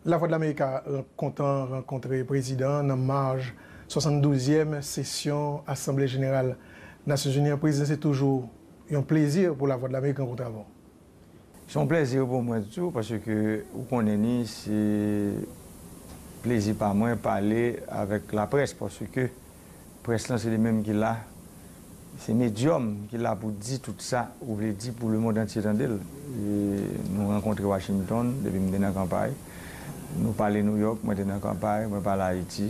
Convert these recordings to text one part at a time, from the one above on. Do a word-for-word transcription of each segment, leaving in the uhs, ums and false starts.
Lavwadlamerik a kontan rankontre prezidan an nan maj swasanndouzèm sesyon Asanble Jeneral Nasyonzini an. Prezidan, se toujou yon plezi pou Lavwadlamerik rankontre avè w. Se yon plezi pou mwen tou, paske ou konnen ni se plezi pa mwen pale avèk laprès, paske près lan se li menm ki la, se medyòm ki la pou di tout sa ou vle di pou lemonn antye tande l. E nou rankontre Washington depi m te nan kanpay. Nou pale New York, mwen te nan kanpay, mwen pale Ayiti.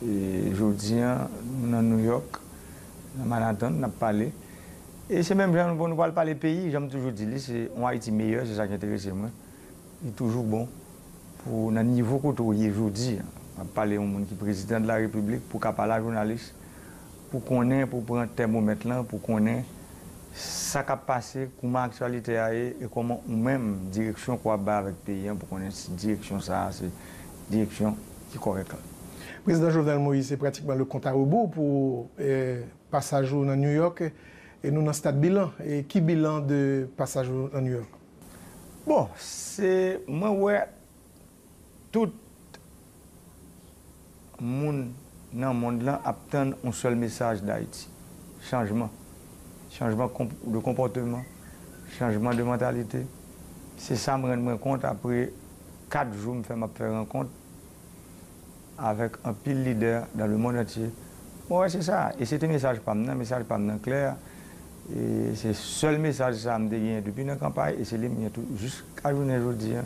E jodi a, nou nan New York, nan Manhattan, n ap pale. E se menm jan nou, nou pral pale peyi, jan m toujou di li, se yon Ayiti meyè, se sa ki enterese mwen. Li toujou bon pou nan nivo kote w ye jodi a. M ap pale yon moun ki prezidan de la repiblik, pou ka pale a jounalis, pou konnen, pou pran tèmomèt lan, pou konnen sa k ap pase, kouman aktyalite a ye, e kòman ou menm, direksyon ke w ap bay avèk peyi a, pou konnen si direksyon sa a se direksyon ki kòrèk la. Prezidan Jovenel Moïse, se pratikman le compte à rebours pou, eh, pasaj ou nan New York, e nou nan stad bilan. E ki bilan de pasaj ou nan New York? Bon, se, mwen wè tout moun nan mond lan ap tann yon sèl mesaj d Ayiti. Chanjman. Chanjman konp-, de konpòteman, chanjman de mantalite. Se sa m rann mwen kont apre kat jou m fè m ap fè rankont avèk anpil lidè dans le monde entier. Mwen wè se sa. E se te mesaj pa m nan. Mesaj pa m nan klè. E se sèl mesaj sa a m te genyen depi nan kanpay, e se li m gen tou jiska jounen jodi a.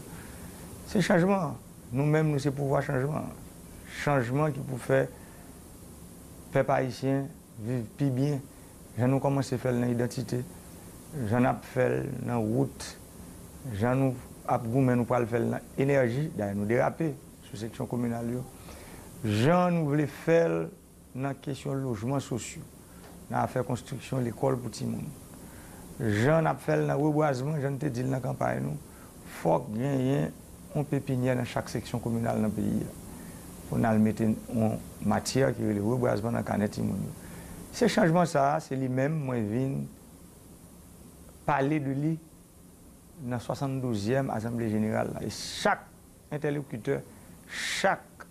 Se chanjman. Nou menm, nou se pouvwa chanjman. Chanjman ki pou fè pèp ayisyen viv pi byen, jan nou kòmanse fè l nan idantite, jan n ap fè l nan wout, jan nou ap goumen, nou pral fè l nan enèji. Dayè, nou derape sou seksyon kominal yo. Jan nou vle fè l nan kesyon lojman sosyo, nan afè konstriksyon lekòl pou timoun. Jan n ap fè l nan rebwazman, jan n te di l nan kanpay nou, fòk genyen yon pepinyè nan chak seksyon kominal nan peyi a, pou n al mete yon matyè ki rele rebwazman nan kanè timoun yo. Se chanjman sa a, se li menm mwen vin pale de li nan swasanndouzèm Asanble Jeneral la. E chak entèlokitè, chak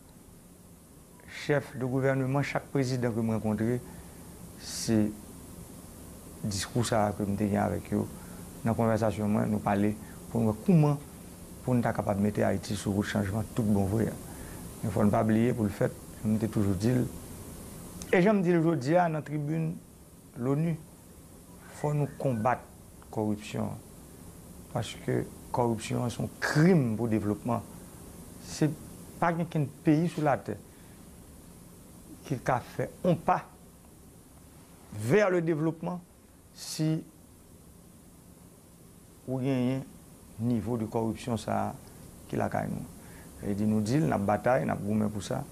chèf de gouvèneman, chak prezidan ke m rankontre, se diskou sa a ke m te gen avèk yo. Nan konvèsasyon mwen, nou pale pou n wè kouman pou n ta kapab mete Ayiti sou wout chanjman tout bon vre a. Men fò n pa bliye pou l fèt, jan m te toujou di l, e jan m di l jodi a nan tribin Loni, fò nou konbat kòripsyon an. Paske kòripsyon an se yon krim pou devlopman. Se pa gen kenn peyi sou latè ki ka fè yon pa vers le développement si ou genyen nivo de kòripsyon sa a ki lakay nou. Sa vle di nou di l, n ap batay, n ap goumen pou sa,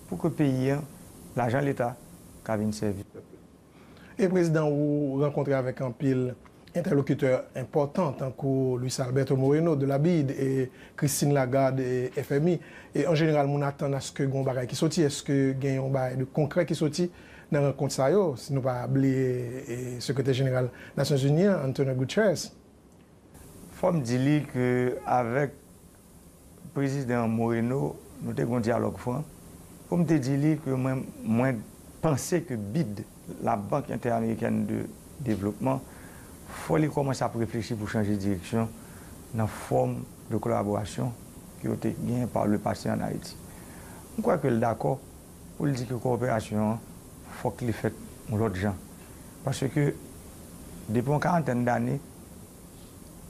pou ke peyi an, lajan leta ka vin sèvi pèp la. E prezidan, ou rankontre avèk anpil entèlokitè enpòtan, tankou Luis Alberto Moreno de la bid e Christine Lagarde e F M I. E an jeneral, moun atann aske gen yon bagay ki soti. Èske gen yon bagay de konkrè ki soti nan rankont sa yo, si nou pa bliye, e, sekretè jeneral Nasyonzini an, Antonio Guterres? Fò m di li ke avèk prezidan Moreno, nou te gen yon dyalòg fran, pou m te di li ke mwen, mwen panse ke bid, la Banque Interamericane de Développement, fò li kòmanse ap reflechi pou chanje direksyon nan fòm de kolaborasyon ke yo te gen par le passé an Ayiti. M kwè ke l dakò pou l di ke kowoperasyon an fòk li fèt yon lòt jan. Paske depi yon karantèn dane,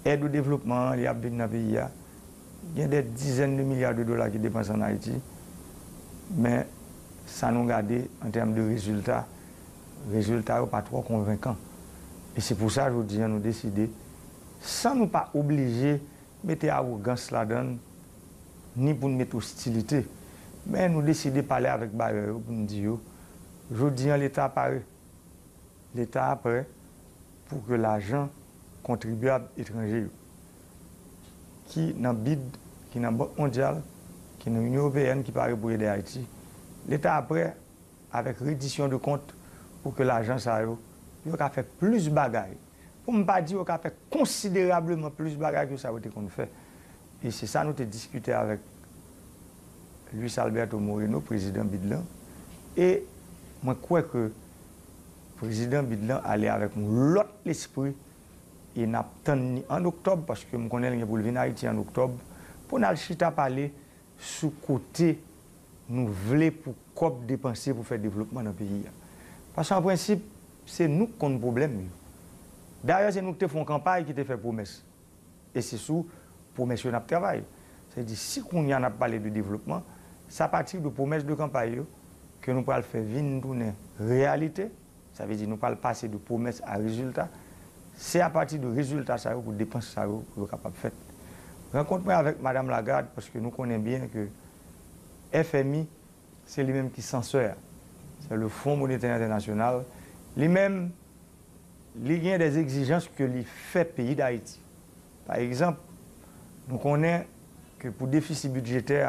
èd o devlopman an, li ap vin nan peyi a, gen dè dizèn de milya de dola ki depanse an Ayiti, men sa nou gade an tèm de rezilta, rezilta yo pa twò konvenkan. E se pou sa, jodi a, nou deside, san nou pa oblije mete awogans ladan l, ni pou n mete ostilite, men nou deside pale avèk bayè yo pou n di yo, jodi a, Leta pare. Leta a prè pou ke lajan kontribyab etranje yo, ki nan bid, ki nan Bank Mondyal, ki nan Inyon Ewopeyèn, ki pare pou ede Ayiti. Leta a prè, avèk redisyon de kont, pou ke lajan sa yo, yo ka fè plis bagay. Pou m pa di yo ka fè konsiderableman plis bagay ke sa yo te konn fè. E se sa nou te diskite avèk Luis Alberto Moreno, prezidan bid lan. E mwen kwè ke prezidan bid lan ale avèk yon lòt lespri e n ap tann li an oktòb, paske m konnen l gen pou l vin Ayiti an oktòb, pou n al chita pale sou kote nou vle pou kòb depanse pou fè devlopman nan peyi a. Paske an prensip, se nou k konn pwoblèm yo. Dayè, se nou k te fè yon kanpay ki te fè pwomès. E se sou pwomès yo n ap travay. Sa vle di, si kounye a n ap pale de devlopman, se apati de pwomès de kanpay yo ke nou pral fè vin tounen reyalite. Sa vle di, nou pral pase de pwomès a rezilta. Se apati de rezilta sa yo pou depans sa yo pou yo kapab fèt. Rankont mwen avèk Madam Lagarde, paske nou konnen byen ke F M I, se li menm ki sansè a. Se le Fonds Monétaire International. Li menm, li gen des exigences ke li fè peyi Dayiti. Pa egzanp, nou konnen ke pou defisi bidjetè,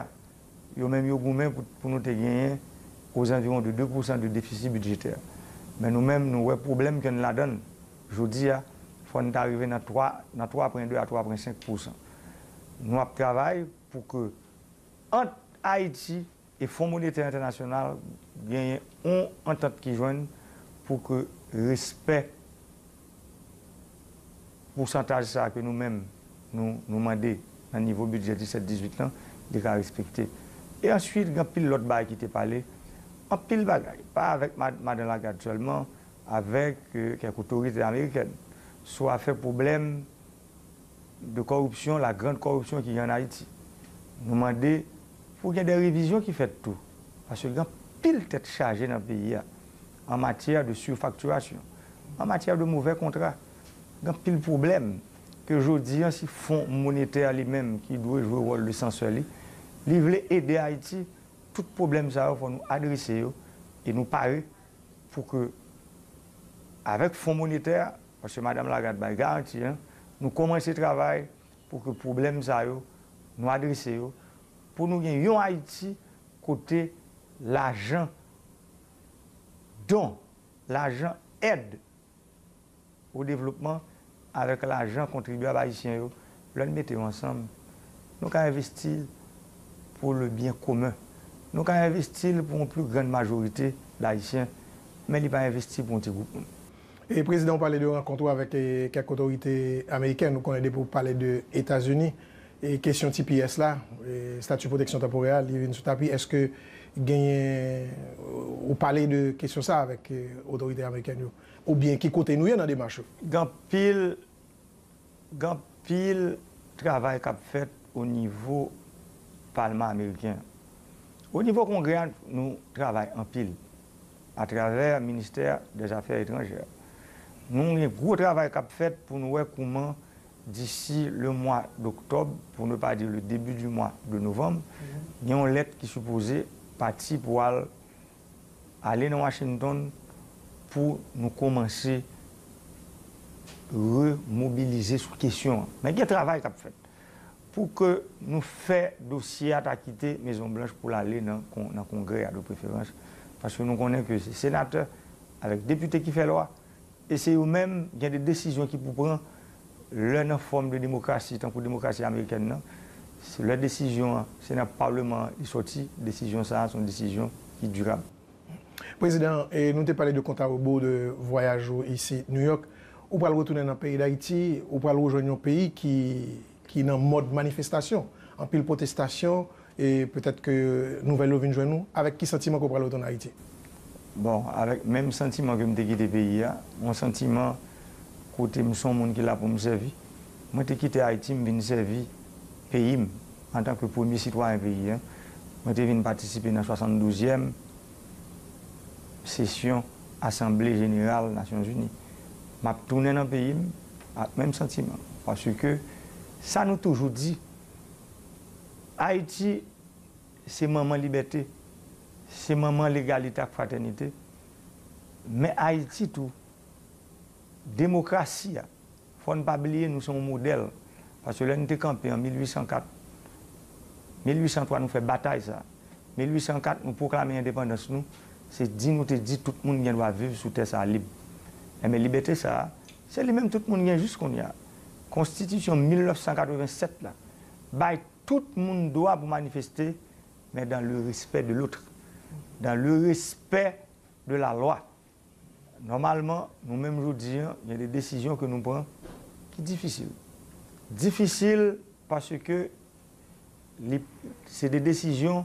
yo menm yo goumen pou, pou nou te genyen aux environs de deux pour cent de déficit budgétaire. Men nou menm, nou wè pwoblèm ke n ladan l. Jodi a, fò n ta rive nan twa, nan twa pwen de a twa pwen senk pousan. Nou ap travay pou ke ant Ayiti e Fon Monetè Entènasyonal genyen yon antant ki jwenn pou ke respè pousantaj sa a ke nou menm nou, nou mande nan nivo bidjè disèt dizuit lan, li ka respekte. E answit, gen anpil lòt bagay ki te pale, anpil bagay, pa avèk mad-, madan Lagarde sèlman, avèk, euh, kèk otorite amerikèn, sou afè pwoblèm de kòripsyon, la grande corruption ki gen an Ayiti. Nou mande pou gen de revizyon ki fèt tou, paske gen anpil tèt chaje nan peyi a, an matyè de sifaktirasyon, an matyè de movè kontra. Gen anpil pwoblèm ke jodi a, si Fon Monetè a li menm ki dwe jwe wòl de sansè li, li vle ede Ayiti, tout pwoblèm sa yo, fò nou adrese yo e nou pare pou ke, avèk Fon Monetè a, paske madan Lagarde bay garanti, en, nou kòmanse travay pou ke pwoblèm sa yo, nou adrese yo, pou nou gen yon Ayiti kote lajan don, lajan èd o devlopman avèk lajan kontribyab ayisyen yo, lè n mete yo ansanm, nou ka envesti pou le bien commun. Nou ka envesti l pou yon pli grann majorite d Ayisyen, men li pa envesti pou yon ti gwoup moun. E Prezidan, ou pale de rankont ou avèk, e, kèk otorite amerikèn. Nou konnen depi w pale de Etazini, e kesyon T P S la, e, Stati Pwoteksyon Tanporè a, li vin sou tapi. Èske genyen, ou pale de kesyon sa avèk, e, otorite amerikèn yo? Oubyen ki kote nou ye nan demach yo? Gen anpil, gen anpil travay k ap fèt o nivo Palman ameriken. O nivo Kongrè a, nou travay anpil atravè Ministè dè Zafè Etranjè. Nou gen gwo travay k ap fèt pou nou wè kouman, d'ici le mois d'octobre, pour ne pas dire le début du mois de novembre, gen yon lèt ki sipoze pati pou al ale nan Washington pou nou kòmanse remobilize sou kesyon an. Men gen travay k ap fèt pou ke nou fè dosye a ta kite Mezon Blanch pou l ale nan kon-, nan Kongrè a de preferans, paske nou konnen ke se senatè avèk depite ki fè lwa, e se yo menm, gen de desizyon ki pou pran lè nan fòm de demokrasi, tankou demokrasi amerikèn nan, se lè desizyon an, se nan palman an li sòti, desizyon sa a se yon desizyon ki dirab. Prezidan, e nou te pale de kont a rebo de vwayaj ou isit New York. Ou pral retounen nan peyi Dayiti, ou pral rejwenn yon peyi ki, ki nan mòd manifestasyon, anpil pwotestasyon, e petèt ke nouvèl yo vin jwenn ou. Avèk ki santiman ke w pral retounen Ayiti? Bon, avèk menm santiman ke m te kite peyi a, yon santiman kote m se yon moun ki la pou m sèvi. Mwen te kite Ayiti, m vin sèvi peyi m antanke premye sitwayen peyi a. Mwen te vin patisipe nan swasanndouzèm sesyon Asanble Jeneral Nasyonzini. M ap tounen nan peyi m ak menm santiman. Paske sa nou toujou di, Ayiti se manman libète, se manman legalite ak fratènite. Men Ayiti tou, demokrasi a, fò n pa bliye nou se yon modèl. Paske lè nou te kanpe an mil uit san kat, mil uit san twa nou fè batay sa. Mil uit san kat nou pwoklame endepandans nou, se di nou te di tout moun gen dwa viv sou tè sa a lib. Enben, libète sa a, se li menm tout moun gen jis kounye a. Konstitisyon mil nèf san katreven sèt la bay tout moun dwa pou manifeste, mais dans le respect de l'autre, dans le respect de la loi. Nòmalman, nou menm jodi a, gen de desizyon ke nou pran ki difisil. Difisil paske li, se de desizyon,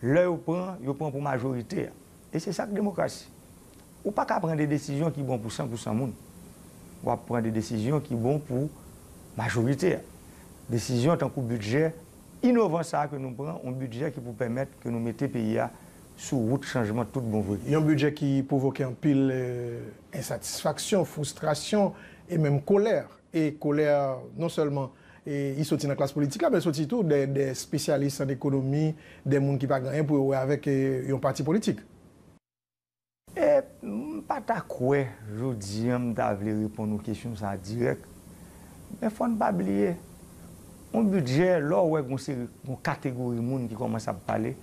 lè yo pran, yo pran pou majorite a. E se sa k demokrasi. Ou pa ka pran de desizyon ki bon pou san pou san moun. W ap pran de desizyon ki bon pou majorite a. Desizyon tankou bidjè inovan sa a ke nou pran, yon bidjè ki pou pèmèt ke nou mete peyi a sou wout chanjman tout bon vre. Yon bidjè ki pwovoke anpil, eh, ensatisfaksyon, fristrasyon e menm kolè. E kolè a, non sèlman, eh, li soti nan klas politik la, men li soti tou de, de spesyalis an ekonomi, de moun ki pa gen anyen pou yo wè avèk, eh, yon pati politik. E m pa ta kwè jodi a m ta vle reponn ou kesyon sa a dirèk. Men fò n pa bliye, yon bidjè, lè w wè gon seri, gon kategori moun ki kòmanse ap pale,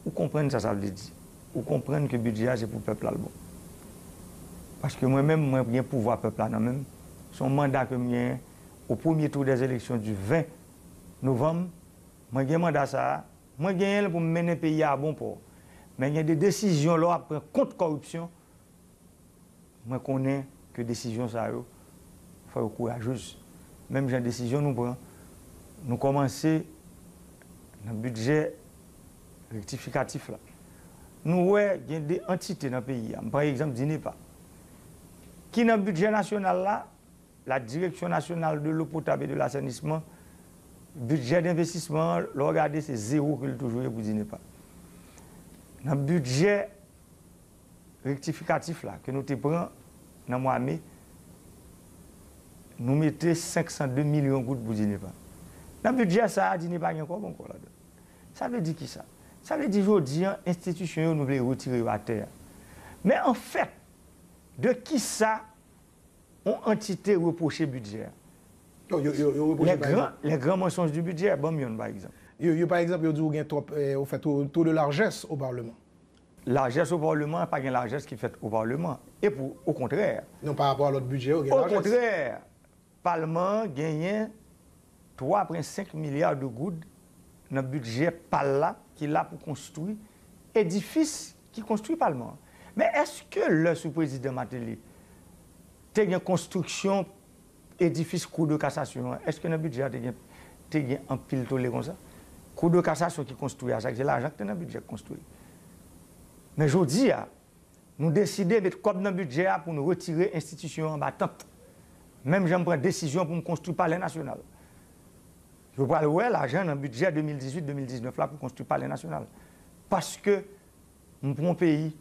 ou konprann sa sa vle di. Ou konprann ke bidjè a se pou pèp la l bon. Paske mwen menm, mwen gen pouvwa pèp la nan men m. Se yon manda ke m genyen o premye tou dè eleksyon di ven novanm. Mwen gen manda sa a, mwen genyen l pou m mennen peyi a a bon pò. Men gen de desizyon lè w ap pran kont kòripsyon, mwen konnen ke desizyon sa yo, fò yo kourajez. Menm jan desizyon nou pran, nou kòmanse nan bidjè rektifikatif la. Nou wè gen de antite nan peyi a. M pran egzanp DINEPA. Ki nan bidjè nasyonal la, la Direction Nationale de l'Eau Potable et de l'Assainissement, bidjè denvestisman an, lè w gade, se zewo ke l toujou ye pou DINEPA. Nan bidjè rektifikatif la, ke nou te pran nan mwa me, nou mete senk san de milyon goud pou DINEPA. Nan bidjè sa a, DINEPA gen kòb ankò ladan. Sa vle di kisa? Sa vle di jodi a, enstitisyon yo, nou vle retire yo atè a. Men anfèt, de kisa yon antite repwoche bidjè a? Non, yo, yo, yo repwoche, pa egzanp, les grands mensonges du budget, ban m yonn, pa egzanp. Yo, yo, pa egzanp, yo di w gen twòp, eh, ou fè tro, tro de larjès o Palman. Larjès o Palman, pa gen larjès ki fèt o Palman. E pou, okontrè. Non, pa rapò a lòt bidjè yo, gen larjès. Okontrè, Palman an genyen twa pwen senk milya de goud nan bidjè pa l la, ki la pou konstwi edifis ki konstwi Palman an. Men èske lè sou prezidan Martelly te gen konstriksyon edifis Cour de Cassation an, èske nan bidjè a te gen, te gen anpil tole konsa? Cour de Cassation ki konstwi a, sa se lajan ki te nan bidjè ki konstwi l. Men jodi a, nou deside met kòb nan bidjè a pou nou retire enstitisyon an anba tant. Menm jan m pran desizyon pou m konstwi Palè Nasyonal. Yo pral wè lajan nan bidjè de mil dizuit, de mil diznèf la pou konstwi Palè Nasyonal. Paske m pran yon peyi,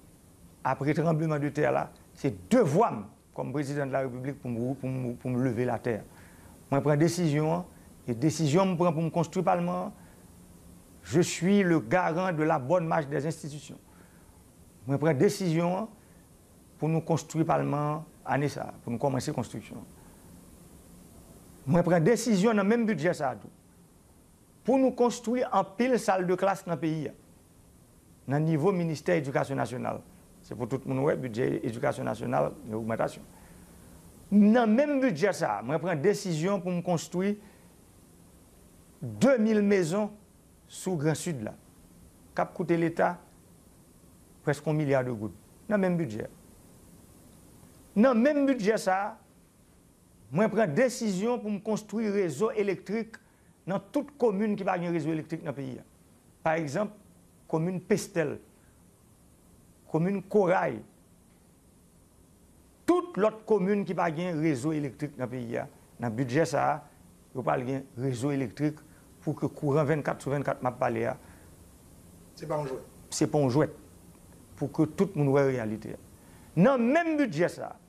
apre tranbleman de tè la, se devwa m kòm prezidan de la Repiblik pou m, pou m, pou m leve l atè a. Mwen pran desizyon an, e desizyon m pran pou m konstwi Palman an, je suis le garant de la bonne marche des institutions. Mwen pran desizyon an pou nou konstwi Palman an ane sa a, pou nou kòmanse konstriksyon an. Mwen pran desizyon nan menm bidjè sa a tou, pou nou konstwi anpil sal de klas nan peyi a, nan nivo ministè edikasyon nasyonal. Se pou tout moun wè, bidjè edikasyon nasyonal gen ogmantasyon. Nan menm bidjè sa a, mwen pran desizyon pou m konstwi de mil mezon sou Gran Sid la, k ap koute Leta prèske yon milya de goud, nan menm bidjè. Nan menm bidjè sa a, mwen pran desizyon pou m konstwi rezo elektrik nan tout komin ki pa gen rezo elektrik nan peyi a. Pa egzanp, komin Pestèl, komin Koray, tout lòt komin ki pa gen rezo elektrik nan peyi a, nan bidjè sa a, yo pral gen rezo elektrik pou ke kouran vennkat sou vennkat m ap pale a, se pa yon jwèt. Se pa yon jwèt. Pou ke tout moun wè reyalite a. Nan menm bidjè sa a,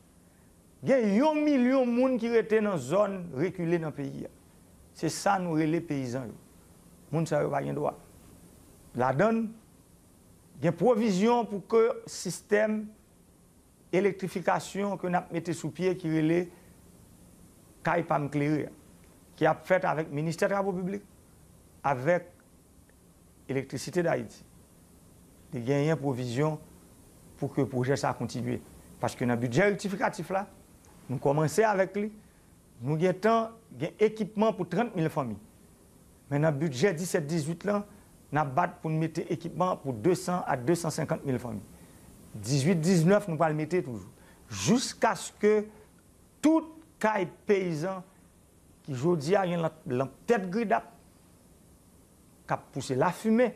gen yon milyon moun ki rete nan zòn rekile nan peyi a. Se sa nou rele peyizan yo. Moun sa yo pa gen dwa. Ladan l, gen pwovizyon pou ke sistèm elektrifikasyon ke n ap mete sou pye ki rele Kay Pa M Klere a, ki ap fèt avèk Ministè Travo Piblik, avèk Elektrisite Dayiti. Li genyen pwovizyon pou ke pwojè sa a kontinye. Paske nan bidjè rektifikatif la, nou kòmanse avèk li, nou gentan gen ekipman pou trant mil fanmi. Men nan bidjè disèt dizuit lan, N ap bat pou n mete ekipman pou de san a de san senkant mil fanmi. Dizuit diznèf, nou pral mete toujou. Jiskaske tout kay peyizan ki jodi a gen lanp, lanp tèt gridap, k ap pouse lafimen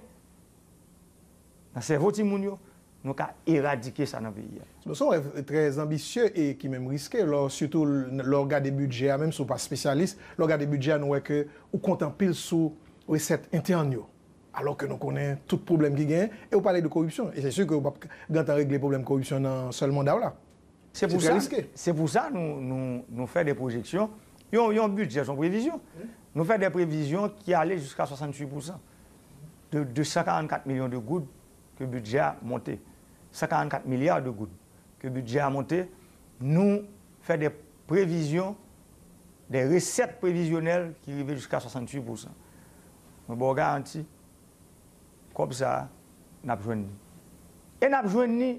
nan sèvo timoun yo, nou ka eradike sa nan peyi a. Se yon rèv trè anbisye e ki menm riske, lò, sitou lè w gade bidjè a, menm si w pa espesyalis, lè w gade bidjè a, nou wè ke ou konte anpil sou resèt entèn yo, alò ke nou konnen tout pwoblèm ki genyen, e w pale de koripsyon. E se si ke w p ap gentan regle pwoblèm koripsyon nan sèl manda w la. Se pou sa, se pou sa nou, nou, nou fè de pwojeksyon. Yon, yon bidjè, se yon previzyon. Nou fè de previzyon ki ale jiska swasanntuit pousan. De, de san karannkat milyon de goud ke bidjè a monte. San karannkat milya de goud ke bidjè a monte. Nou fè de previzyon, de resèt previzyonèl ki rive jiska swasanntuit pousan. Mwen ba w garanti, kòb sa a, n ap jwenn li. E n ap jwenn li,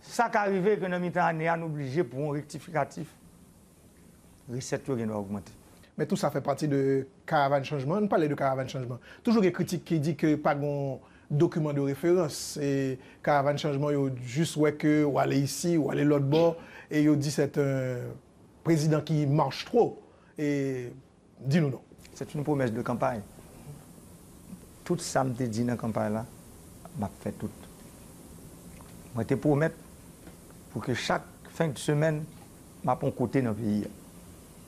sa ka rive ke nan mitan ane a, nou blije pran yon rektifikatif. Resèt yo gen dwa ogmante. Men tou sa fè pati de karavàn chanjman. Ann pale de karavàn chanjman. Toujou gen kritik ki di ke pa gen dokiman de referans. E karavàn chanjman yo jis wè ke w ale isi, w ale lòt bò, e yo di c'est un président qui marche trop. E di nou non. C'est une promesse de campagne. Tout sa m te di nan kanpay la, m ap fè tout. Mwen te pwomèt pou ke chak fen de semèn, m ap yon kote nan peyi a.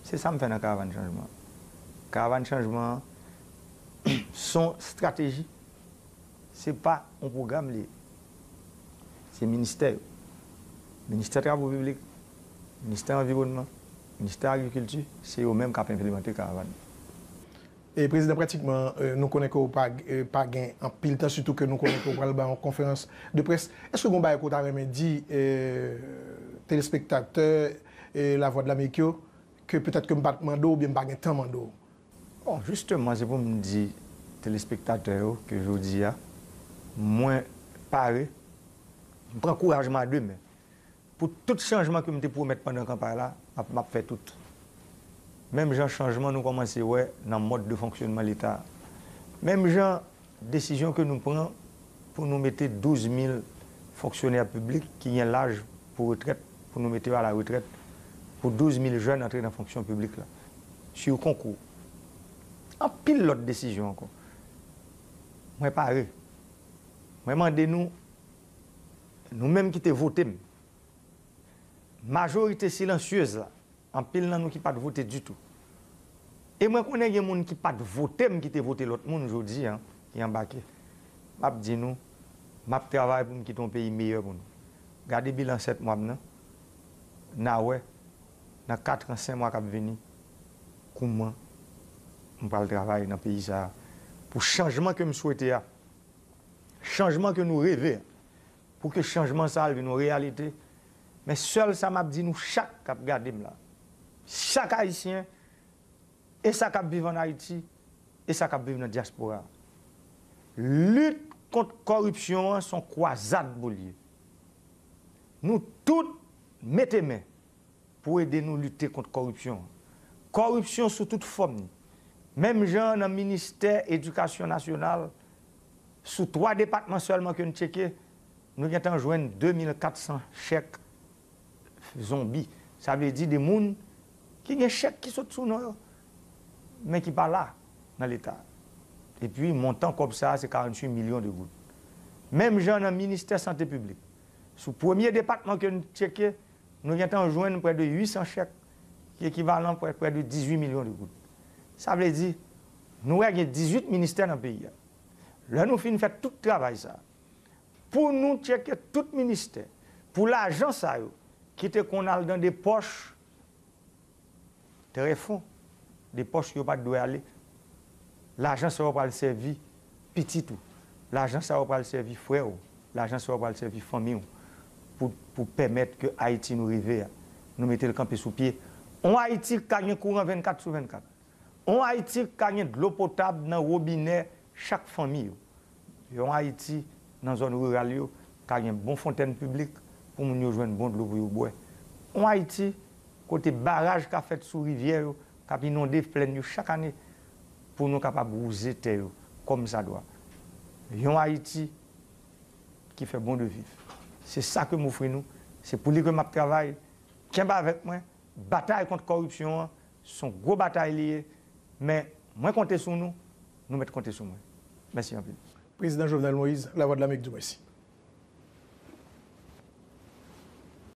Se sa m fè nan karavàn chanjman an. Karavàn chanjman an, se yon estrateji. Se pa yon pwogram li ye. Se ministè yo. Ministè Travo Piblik, Ministè Anviwònman, Ministè Agrikilti, se yo menm k ap enplimante karavàn. E prezidan, pratikman, e, nou konnen ke w pa, e, pa gen anpil tan, sitou ke nou konnen ke w pral bay yon konferans de près. Èske gen yon bagay ke w ta renmen di, e, telespektatè, e, Lavwadlamerik yo, ke petèt ke m pa t mande w oubyen m pa gen tan mande w? Bon, jisteman, se pou m di telespektatè yo ke jodi a, mwen pare, m pran kouraj mwen a de men. Pou tout chanjman ke m te pwomèt pandan kanpay la, m ap, m ap fè tout. Menm jan chanjman nou kòmanse wè nan mòd de fonksyonman Leta a. Menm jan desizyon ke nou pran pou nou mete douz mil fonksyonè piblik ki gen laj pou retrèt, pou nou mete yo a la retrèt, pou douz mil jèn antre nan fonksyon piblik la, sou konkou. Anpil lòt desizyon ankò. Mwen pare. Mwen mande nou, nou menm ki te vote m, majorite silansyez la, anpil nan nou ki pa t vote ditou. E mwen konnen gen moun ki pa t vote m, ki te vote lòt moun jodi a, ki anbake. M ap di nou, m ap travay pou m kite yon peyi meyè pou nou. Gade bilan sèt mwa m nan, n a wè, nan kat an, senk mwa k ap vini, kouman m pral travay nan peyi sa a, pou chanjman ke m swete a, chanjman ke nou reve a, pou ke chanjman sa a vin yon reyalite. Men sèl sa m ap di nou chak k ap gade m la, chak Ayisyen, e sa k ap viv ann Ayiti, e sa k ap viv nan dyaspora a, lit kont kòripsyon an se yon kwazad pou l ye. Nou tout mete men pou ede nou lite kont kòripsyon an. Kòripsyon sou tout fòm ni. Menm jan nan ministè edikasyon nasyonal, sou twa depatman sèlman ke n tcheke, nou gentan jwenn de mil kat san chèk zonbi. Sa vle di de moun ki gen chèk ki sot sou non yo, men ki pa la nan Leta. Epi montan kòb sa a se karanntuit milyon de goud. Menm jan nan ministè sante piblik, sou premye depatman ke n tcheke, nou gentan jwenn prè de uit san chèk, ki ekivalan prè, prè de dizuit milyon de goud. Sa vle di, nou wè gen dizuit ministè nan peyi a. Lè nou fin fè tout travay sa a, pou nou tcheke tout ministè, pou lajan sa yo ki te konn al dan de pòch trè fon, de pòch yo pa t dwe ale, lajan sa yo pral sèvi pitit ou, lajan sa yo pral sèvi frè w, lajan sa yo pral sèvi fanmi w, pou, pou pèmèt ke Ayiti nou reve a, nou mete l kanpe sou pye. On Ayiti k ka gen kouran vennkat sou vennkat. On Ayiti k ka gen dlo potab nan wobinè chak fanmi yo. Yon Ayiti nan zòn riral yo ka gen bon fontèn piblik pou moun yo jwenn bon dlo pou yo bwè. On Ayiti kote baraj ka fèt sou rivyè yo, k ap inonde plèn yo chak ane pou nou kapab wouze tè yo kòmsadwa. yon Ayiti ki fè bon de viv. Se sa ke m ofri nou, se pou li ke m ap travay. Kenbe avèk mwen, batay kont kòripsyon an, se yon gwo batay li ye, men mwen konte sou nou, nou mèt konte sou mwen. Mèsi anpil. Prezidan Jovenel Moïse, Lavwadlamerik di w mèsi.